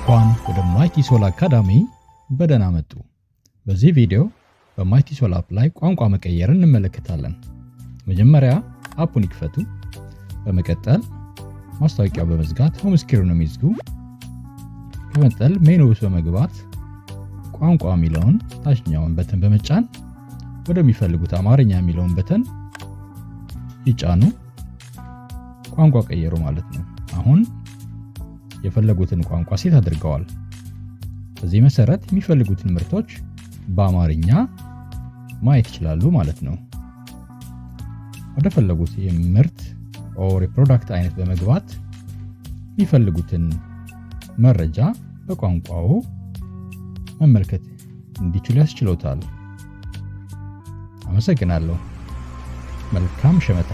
እንኳን ወደ ማይቲሶል አካዳሚ በደህና መጡ። በዚህ ቪዲዮ በማይቲሶል app ላይ ቋንቋ መቀየርን እንመለከታለን። መጀመሪያ app ኡን ይክፈቱ። በመቀጠል ማስታወቂያው በመዝጋት home screen ኑን ይዝጉ። በመቀጠል ሜኑ ውስጥ በመግባት ቋንቋ የሚለውን ታችኛውን button በመጫን ወደሚፈልጉት አማርኛ የሚለውን button ይጫኑ። ቋንቋ ቀየሩ ማለት ነው። አሁን የፈለጉትን ቋንቋ set አድርገዋል። በዚህ መሰረት የሚፈልጉትን ምርቶች በአማርኛ ማየት ይችላሉ ማለት ነው። ወደ ፈለጉት የምርት or የ product አይነት በመግባት የሚፈልጉትን መረጃ በቋንቋው መመልከት እንዲችሉ ያስችሎታል። አመሰግናለሁ። መልካም ሸመታ።